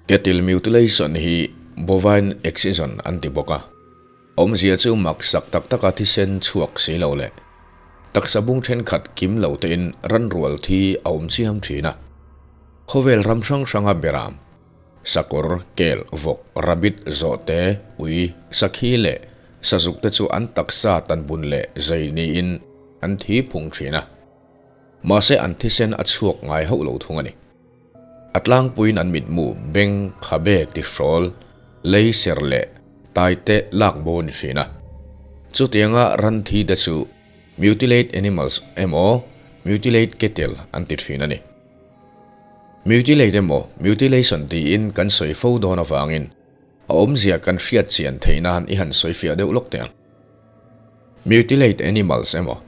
Cattle mutilation hi bovine excision an ti bawk a, awmzia chu mak sak tak taka thisen chhuak si lo leh taksa bung thenkhat kim lo tein ranrual thi a awm chiam thin a. Khawvel ram hrang hranga beram, sakawr, kel, vawk, rabbit, zawhte, ui, sakhi leh sazuk te chu an taksa tanbun leh zei niin an thi phung thin a. Mahse an thisen a chhuak ngai hauh lo thung a ni. A tlangpuiin an mitmu, beng, khabe, tihrawl, lei ser leh taite lak bo a ni thin a. Chutianga ran thi te chu mutilate animals emaw mutilate cattle an ti thin a ni. Mutilate emaw mutilation tiin kan sawi fo dawn avangin a awmzia kan hriat chian theih nan i han sawi fiah deuh lawk teh ang. Mutilate animals emaw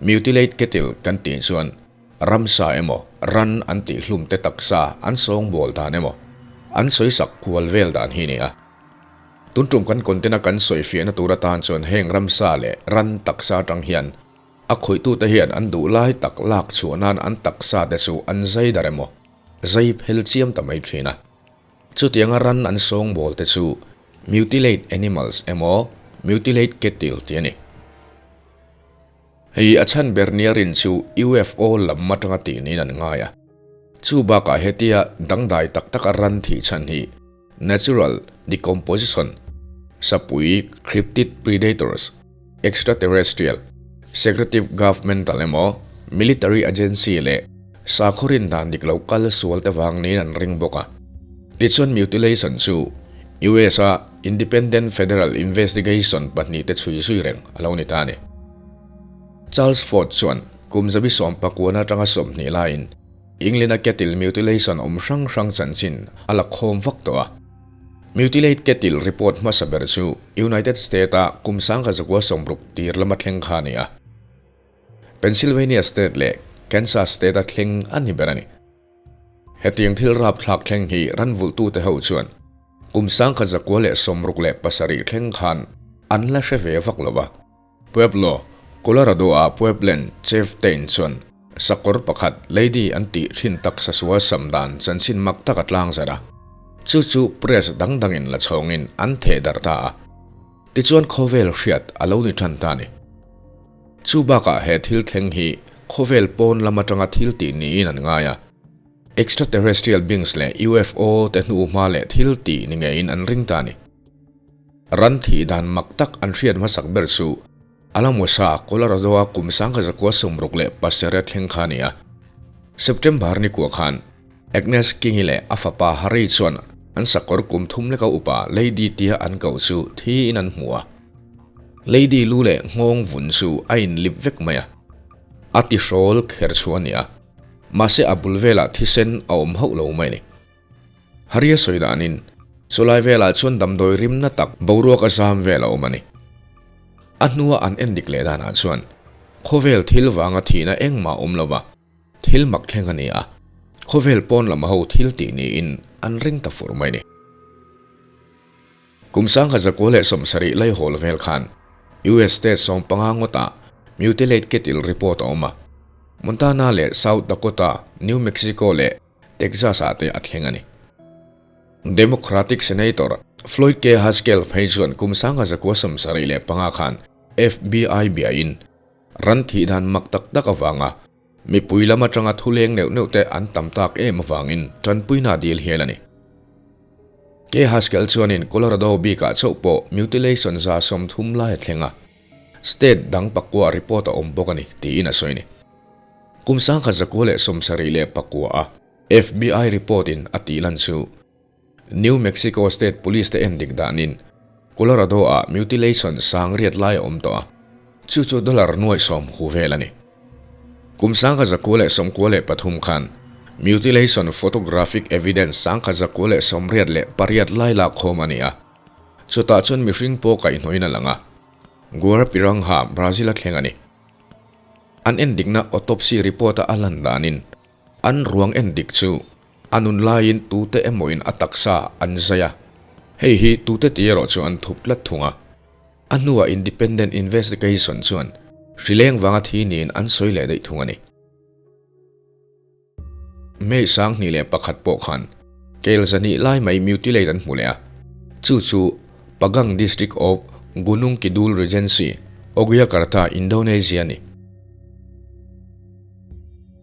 mutilate cattle kan tih chuan Ramsa emaw, ran an tih hlum te taksa an sawngbawl dan emaw, an sawisak kual vel dan hi nia. Tun tum kan content a kan sawifiahna tur atan chuan heng ramsa leh ran taksa atang hian a khawihtute hian an duh lai tak lak chhuah nan an taksa te chu an zai dar emaw, zai phel chiam ta mai thin a. Chutianga ran an sawngbawl te chu mutilate animals emaw, mutilate cattle tih a ni. Hei a chhan ber nia rin chu UFO lam atanga tih niin an ngai a. Chu bakah hetia dangdai tak taka ran thih chhan hi natural decomposition, sapui, cryptid predators, extraterrestrial, secretive governmental emaw military agency leh sakhaw rin dan dik lo kal sual te vang niin an ring bawk a. Tichuan mutilation chu US-a Independent Federal Investigation pahnihte chhui zui reng a lo ni ta a ni. Charles Fort chuan kum zabi sawmpakuana atanga 20 laiin England-a cattle mutilation awm hrang hrang chanchin a la khawm vak tawh a. Mutilate cattle report hmasa ber chu United State-a kum 1960 tir lama thleng kha a ni a. Pennsylvania State leh Kansas State-a thleng a ni ber a ni. Hetiang thil rapthlak thleng hi ranvulhtute ho chuan kum 1967 thleng khan an la hre ve vak lo va. Pueblo, Colorado-a Pueblan Chieftain chuan sakawr pakhat Lady an tih thin taksa sual sam dan chanchin mak tak a tlang zar a, chu chu press dang dangin la chhawngin an theh darh ta a. Tichuan khawvel hriat a lo ni tan ta a ni. Chu bakah he thil thleng hi khawvel pawn lam atanga thil tih niin an ngai a, extraterrestrial beings leh UFO te hnuhma leh thil tih ni ngeiin an ring ta a ni. Ran thih dan mak tak an hriat hmasak ber chu Alamosa, Colorado-a kum 1967 thleng kha a ni a. September ni kua khan Agnes King-i leh a fapa Harry chuan an sakawr kum thum leka upa Lady tia an koh chu thiin an hmu a. Lady lu leh nghawng vun chu a inlip vek mai a, a tihrawl kher chu a ni a, mahse a bul velah thisen a awm hauh lo mai a ni. Haria sawi danin, chulai velah chuan damdawi rimna tak boruak a zam vel a awm a ni. A hnua an endik leh danah chuan khawvel thil vanga thihna engmah a awm lo va, thil mak thleng a ni a, khawvel pawn lam ho thil tih niin an ring ta fur mai a ni. Kum 1970 laihawl vel khan US state 15 ngawtah mutilate cattle report a awm a, Montana leh South Dakota, New Mexico leh Texas ah te a thleng a ni. Democratic Senator Floyd K. Haskell phei chuan kum 1975 khan FBI biain ran thih dan mak tak tak avanga mipui lam atanga thuleng neuh neuh te an tam tak em avangin tanpuina dil hial a ni. K. Haskell chuanin Colorado bikah chauh pawh mutilation 30 lai a thleng a, state dang pakua report a awm bawk a ni, tiin a sawi a ni. Kum 1974 a FBI report in a tih lan chu New Mexico State Police te en dik danin Colorado ah mutilation sang riat lai a awm tawh a, chu chu dollar nuaih sawm hu vel a ni. Kum 1993 khan mutilation photographic evidence 1988 lai lak khawm a ni a, chutah chuan mihring pawh kaihhnawhin a lang a, Guarapiranga, Brazil a thleng a ni. An endikna autopsy report a a lan danin an ruang endik chu a nun laiin tute emawin a taksa an zai a, hei hi tute tih erawh chu an thup tlat thung a. A hnuah independent investigation chuan hrileng vanga thi niin an sawi leh daih thung a ni. May 2001 pawh khan. kel zahnih lai mai mutilate an hmu leh a, chu chu Pagang District of Gunung Kidul Regency, Yogyakarta, Indonesia a ni.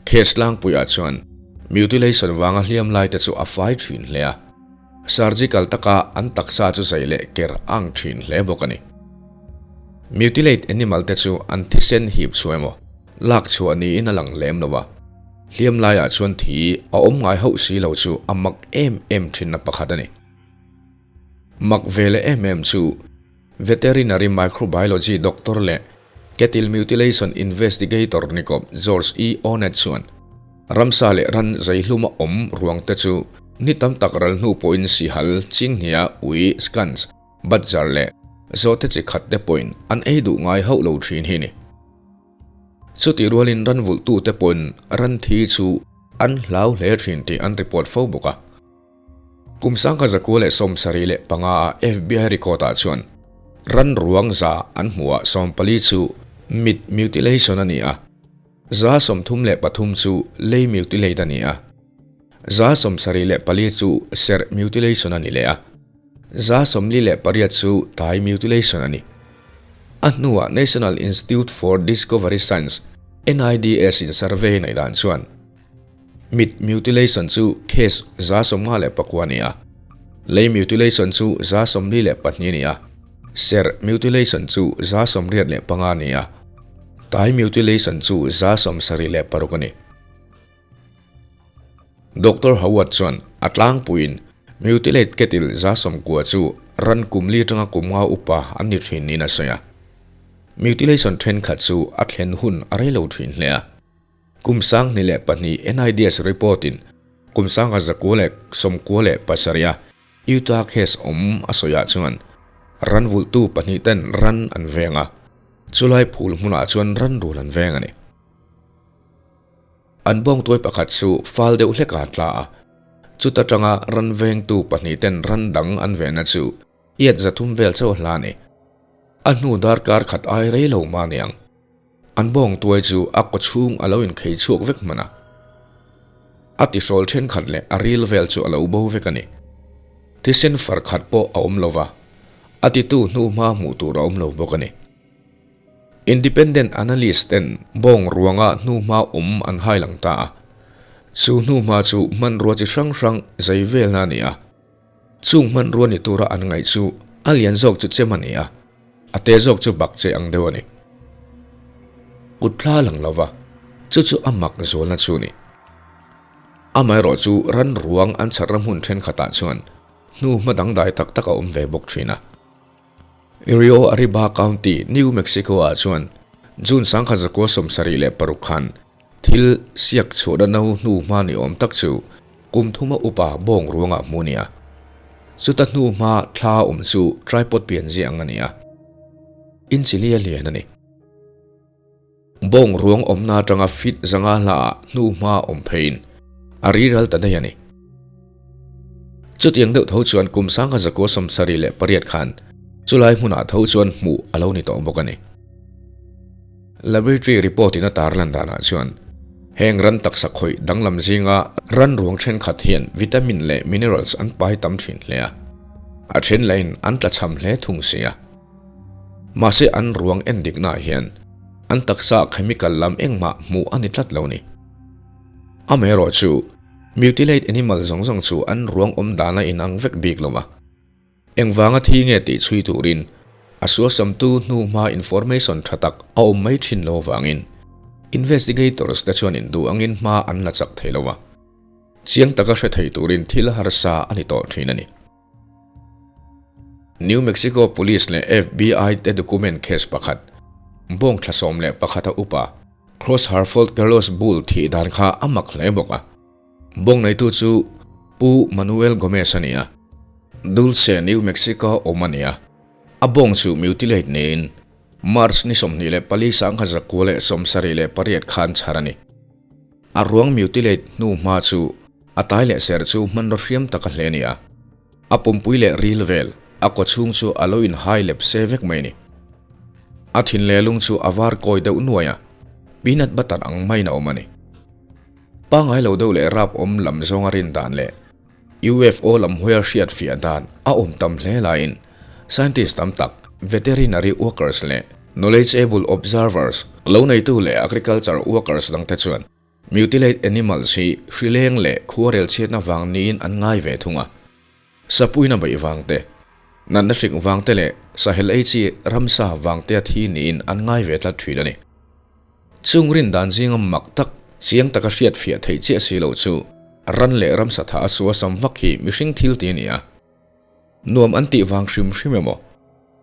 Case tlangpuiah chuan mutilation vanga hliam laite chu a fai thin hle a, surgical taka an taksa chu zai leh ker ang thin hle bawk a ni. Mutilate animal te chu an thisen hip chhuah emaw lak chhuah niin a lang lem lo a, hliam laiah chuan thi a awm ngai hauh si lo chu a mak em em thinna pakhat a ni. Mak ve leh em em chu Veterinary Microbiology Doctor leh Cattle Mutilation Investigator nikawp George E. Onet chuan ramsa leh ran zeihluma awm ruang te chu ni tam tak ral hnu pawhin sihal, chinghnia, ui, skunks, badger leh zawhte chi khat te pawhin an ei duh ngai hauh lo thin hi ni. Chutih rualin ran vulhtute pawhin ran thi chu an hlau hle thin tih an report fo bawk a. Kum 1975 a FBI record ah chuan ran ruang za an hmuh ah 14 chu mit mutilation a ni a, 33 chu lei mutilate a ni a, 74 chu serh mutilation a ni leh a, 48 chu tai mutilation a ni. A hnuah National Institute for Discovery Science, NIDS, in survey neih dan chuan, Mit mutilation chu case 59 a ni a, lei mutilation chu 42 a ni a, serh mutilation chu 85 a ni a, tai mutilation chu 76 a ni. Doctor Howard chuan a tlangpuiin mutilate kettle 90 chu ran kum li atanga kum nga upa an ni thin niin a sawi a. Mutilation thenkhat chu a thlen hun a rei lo thin hle a. Kum 2002 NIDS report in kum 1997 a Utah case awm a sawiah chuan ran vulhtu pahnih ten ran an veng a, chulai phul hmunah chuan ran rul an veng a ni. An bawngtuai pakhat chu fal deuh hlek a tla a, chuta tanga ran vengtu pahnih ten ran dang an venna chu iat 300 vel chauh hla a ni. A hnu darkar khat ai rei lo mah aniang. An bawng tuai chu a kaw chhung a lo inkhei chhuak vek hman a. A tihrawl thenkhat leh a ril vel chu a lo bo vek a ni. Thisen far khat pawh a awm lo va, a titu hnu hma hmuh tur a awm lo bawk a ni. Independent analyst ten bawng ruanga hnu hma awm an hai lang ta a. Chu hnu hma chu hmanrua chi hrang hrang zai velna a ni a. Chung hmanrua ni tura an ngaih chu a lian zawk chu chem a ni a, a te zawk chu bak che ang deuh a ni. Kut thla lang lova, chu chu a mak zualna chu ni. Amaherawh chu ran ruang an chharna hmun thenkhatah chuan hnu hma dangdai tak tak a awm ve bawk thin a. Rio Arriba County, New Mexico-ah chuan June 1976 khan thil siak chhuahna no hnu hma ni awm tak chu kum thuma upa bawng ruangah hmu nia. Chuta hnu hma thla awm chu tripod pian ziah ang a ni a, inchilia lian a ni. Bawng ruang awmna atanga feet 500 hlaah hnu hma awm pheiin a riral ta daih a ni. Chutiang deuh tho chuan kum 1978 khan chulai hmunah tho chuan hmuh a lo ni tawh bawk a ni. Laboratory report in a tarlan danah chuan heng ran taksa khawih danglam zinga ran ruang thenkhat hian vitamin leh minerals an pai tam thin hle a, a then lahin an tlachham hle thung si a. Mahse an ruang en diknaah hian an taksa chemical lam engmah hmuh a ni tlat lo ni. Amaherawh chu mutilate animal zawng zawng chu an ruang awm dan a inang vek bik lo a. Engvanga thi nge tih chhui turin a suasamtu hnu hma information tha tak a awm mai thin lo avangin investigators te chuan induh angin hma an la chak thei lo a. Chiang taka hre thei turin thil harsa a ni tawh thin a ni. New Mexico Police leh FBI te document case pakhat, bawng thla 11 a upa Cross Harford Carlos Bull thih dan kha a mak hle bawk a. Bawng neitu chu Pu Manuel Gomez a ni a, Dulce, New Mexico awm a ni a. A bawng chu mutilate niin March ni 24 1978 khan chhar a ni. A ruang mutilate hnu hma chu a tai leh ser chu hmanraw hriam tak a hle a ni a. A pumpui leh ril vel, a kaw chhung chu a lo inhai lep se vek mai a ni. A thin leh lung chu a var kawi deuh nuai a, peanut butter ang maiin a awm a ni. Pangngai lo deuh leh rap awm lam zawnga rin dan leh. UFO lam hawia hriat fiah dan a awm tam hle laiin scientist tam tak, veterinary workers leh knowledgeable observers, lo neitu leh agriculture workers dangte chuan mutilate animals hi hrileng leh khuarel chhiatna vang niin an ngai ve thung a. Sapuina beih vang te, natna hrik vang te leh sahel ei chi ramsa vang te a thi niin an ngai ve tlat thin a ni. Chung rin dan zinga mak tak, chiang taka hriat fiah theih chiah si lo chu ran leh ramsa tha a sua sam vak hi mihring thil ti a ni a. Nuam an tih vang hrim hrim emaw,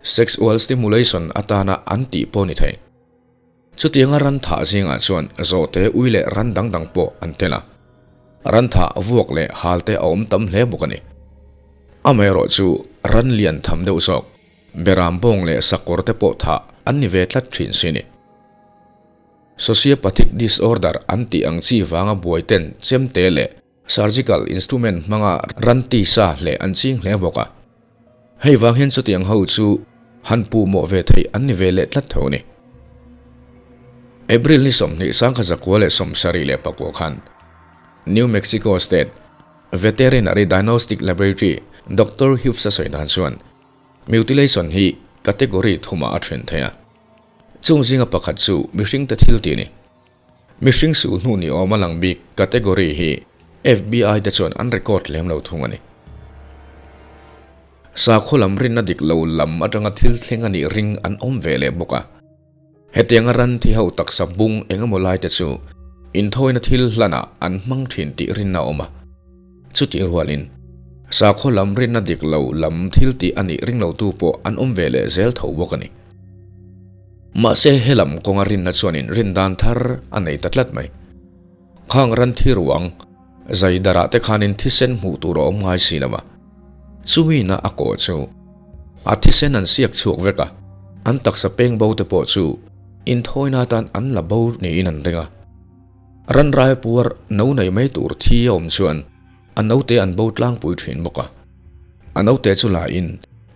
sexual stimulation atana an tih pawh ni thei. Chutianga ran thah zingah chuan zawhte ui leh ran dang dang pawh an tel a. Ran thah vuak leh hal te a awm tam hle bawk a ni. Amaherawh chu ran lian tham deuh zawk, beram bawng leh sakawr te pawh thah an ni ve tlat thin si ni. Sociopathic disorder an tih ang chi vanga buai ten chemte leh surgical instrument hmanga ran tisa hleh an ching hle bawk a. Hei vang hian chutiang ho chu han puh mawh ve theih an ni ve leh tlat tho a ni. April ni 29, 1974 khan New Mexico State Veterinary Diagnostic Laboratory Doctor Hughes-a sawi dan chuan mutilation hi category thumah a then thei a. Chung zinga pakhat chu mihringte thil tih a ni. Mihring sul hnu ni awm a lang bik category hi FBI te chuan an record lem lo thung a ni. Sakhaw lam rinna dik lo lam atanga thil thleng a nih ring an awm ve leh bawk a. Hetianga ran thi ho taksa bung eng emaw lai te chu inthawina thil hlanah an hmang thin tih rinna a awm a. Chutih rualin sakhaw lam rinna dik lo lam thil tih a nih ring lotu pawh an awm ve leh zel tho bawk a ni. Mahse helam kawnga rinna chuanin rin dan thar a nei ta tlat mai. Khang ran thi ruang zai darah te khanin thisen hmuh tur a awm ngai si lo a. Chumina a kawh chu a thisen an siak chhuak vek a, an taksa peng bo te pawh chu inthawina atan an la bo niin an ring a. Ran rai puar no nei mai tur thi a awm chuan a note an bo tlangpui thin bawk a. A note chu la in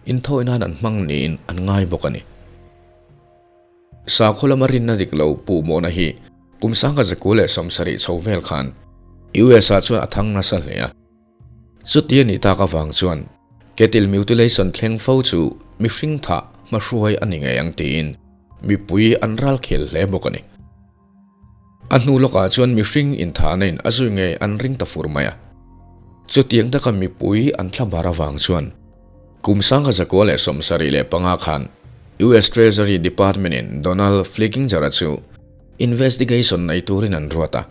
inthawi nan an hmang niin an ngai bawk a ni. Sakhaw lama rinna dik lo puhmawhna hi kum 1970 chho vel khan US ah chuan a thang nasa hle a. Chuti a nih tak avang chuan Cattle mutilation thleng fo chu mihring thah hmahruai a ni ngei ang tiin mipui an ralkhel hle bawk a ni. A hnu lawkah chuan mihring inthahna in a zui ngei an ring ta fur mai a. Chutiang taka mipui an thlabar avang chuan kum 1975 khan US Treasury Department in Donald Flickinger-a chu investigation nei turin an ruat a.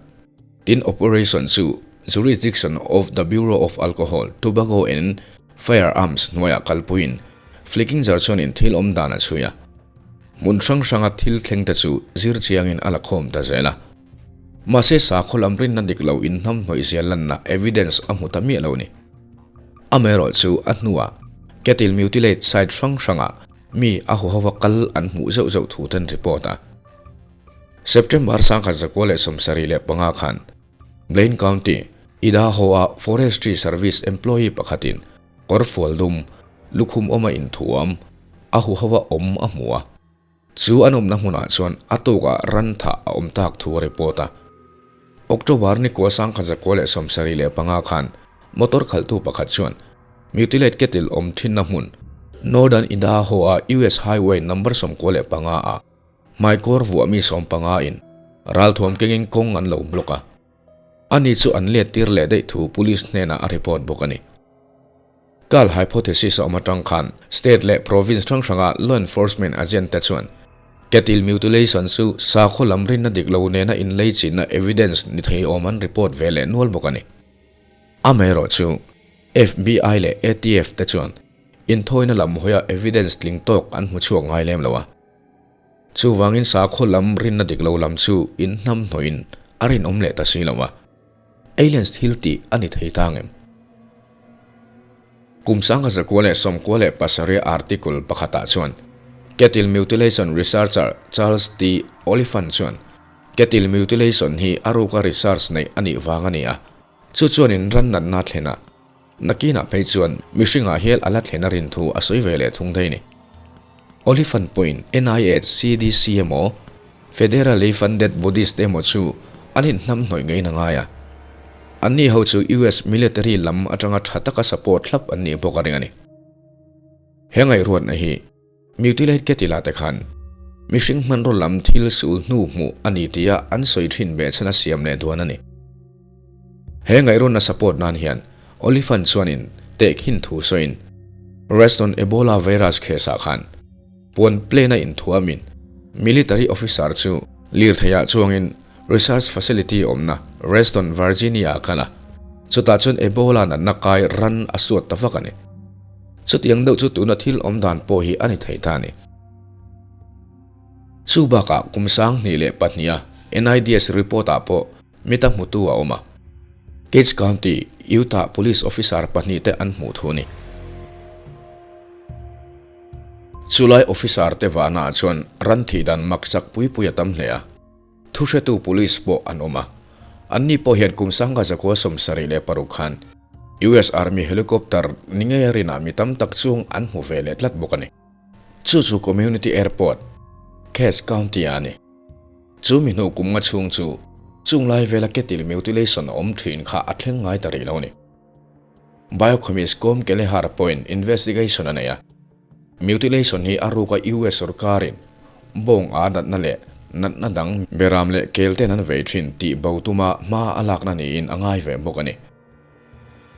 Tin operation chu jurisdiction of the Bureau of Alcohol, Tobacco and Firearms hnuaiah kalpuiin Flickinger chuanin thil awm dan a chhui a. Hmun hrang hranga thil thleng te chu zir chiangin a la khawm ta zel a. Mahse sakhaw lam rinna dik lo inhnam hnawih zia lanna evidence a hmu ta miah lo ni. Amaherawh chu a hnuah cattle mutilate site hrang hranga mi a huhova kal an hmuh zeuh zeuh thu ten report a. September 1975 khan Blaine County, Idaho-a Forestry Service employee pakhatin kawrfual dum, lukhum awma inthuam, a huhova awm a hmu a. Chu an awmna hmunah chuan a tukah ran thah a awm tak thu a report a. October ni kua 1975 khan motor khalhtu pakhat chuan mutilate kettle awm thinna hmun Northern Idaho-a US Highway number 95 ah hmaikawr vuah mi 15 in ralthuam kengin kawng an lo block a. Ani chu an let tir leh daih thu police hnenah a report bawk a ni. Kal hypothesis a awm atang khan state leh province hrang hranga law enforcement agent te chuan cattle mutilation chu sakhaw lam rinna dik lo nena inlei chinna evidence ni thei awm an report ve leh nual bawk a ni. Amaherawh chu FBI leh ATF te chuan inthawina lam hawia evidence tling tawk an hmu chhuak ngai lem lo a. Chuvangin sakhaw lam rinna dik lo lam chu inhnam hnawhin a rinawm leh ta si lo a. Aliens thil tih a ni thei ta ngem? Kum 1997 article pakhatah chuan Cattle mutilation researcher Charles T. Oliphant chuan Cattle mutilation hi a ruka research neih a nih vang a ni a, chu chuanin ran natna thlen a, nakinah phei chuan mihringah hial a la thlen a rin thu a sawi ve leh thung thei a ni. Oliphant pawhin NIH, CDC emaw, Federally funded bodies te emaw chu an inhnamhnawih ngeiin a ngai a. Anni ho chu US military lam atanga tha taka support thlap an nih bawk a ring a ni. He ngaihruatna hi mutilate kettle ah te khan mihring hmanraw lam thil sul hnu hmuh a ni tia an sawi thin behchhan a siam leh duan a ni. He ngaihruatna support nan hian Oliphant chuanin tehkhin thu sawiin Reston Ebola virus case ah khan puan plane a inthuamin military officer chu lirtheiah chuangin Research facility awmna Reston, Virginia a kal a, chutah chuan Ebola natna kai ran a suat ta vak a ni. Chutiang deuh chu tuna thil awm dan pawh hi a ni thei ta a ni. Chu bakah kum 2002 a NIDS report ah pawh mita hmutu a awm a, Cache County, Utah Police officer pahnihte an hmuh thu a ni. Chulai officer te vahnaah chuan ran thih dan maksak pui pui a tam hle a. Thuhretu Police pawh an awm a, anni pawh hian kum 1976 khan US Army helicopter ni ngei a rinah mi tam tak chung an hmu ve leh tlat bawk a ni. Chu chu Community Airport, Cass County-ah a ni. Chu mi hnu kum nga chhung chu chung lai vela kettle mutilation a awm thin kha a thleng ngai ta rih lo a ni. Biochemist Colm Kelleher pawhin investigation a nei a. Mutilation hi a ruka US sorkarin bawng a natna leh natna dang beram leh kel ten an vei thin tih bo tuma hma a lakna niin a ngai ve bawk a ni.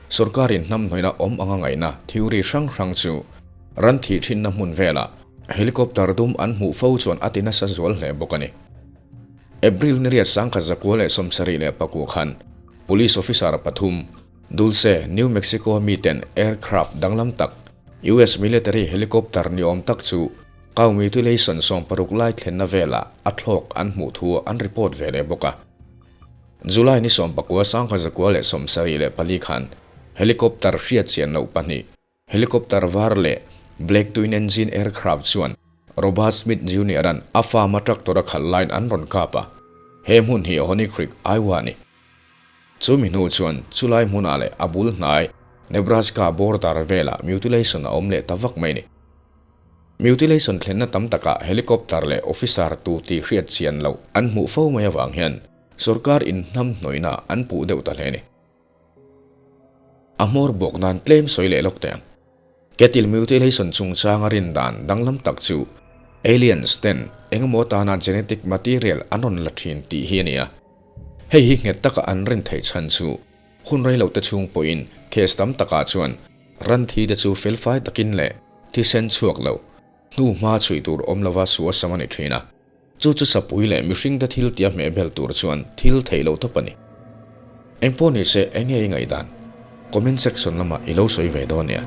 Sorkarin hnamhnawihna awm anga ngaihna theory hrang hrang chu ran thih thinna hmun velah helicopter dum an hmuh fo chuan a ti nasa zual hle bawk a ni. April ni riat 1974 khan Police officer pathum Dulce, New Mexico miten aircraft danglam tak, US military helicopter ni awm tak chu cow mutilation 60 lai thlenna velah a thlawk an hmuh thu an report ve leh bawk a. July ni 19 1974 khan helicopter hriat chian loh pahnih, helicopter var leh black twin engine aircraft chuan Robert Smith Junior-a'n a farm-a tractor a khalh laiin an rawn kap a, he hmun hi Honey Creek, Iowa a ni. Chumi hnu chuan chulai hmunah leh a bul hnai Nebraska border velah mutilation a awm leh ta vak mai ni. Mutilation thlenna tam takah helicopter leh officer tu tih hriat chian loh an hmuh fo mai avang hian sorkar inhnamhnawihna an puh deuh ta hle ni. A hmawr bawk nan tlem sawi leh lawk teh ang. Kettle mutilation chungchanga rin dan danglam tak chu aliens ten engemaw tana genetic material an rawn la thin tih hi a ni a. Hei hi nghet taka an rin theih chhan chu hun rei lote chhung pawhin case tam takah chuan ran thi te chu felfai takin leh thisen chhuak lo hnu hma chhui tur awm lova suasam a ni thin a. Chu chu sapui leh mihringte thil tia hmehbel tur chuan thil theih loh tawp a ni. Engpawh ni se enge i ngaihdan? Comment section lamah i lo sawi ve dawn nia.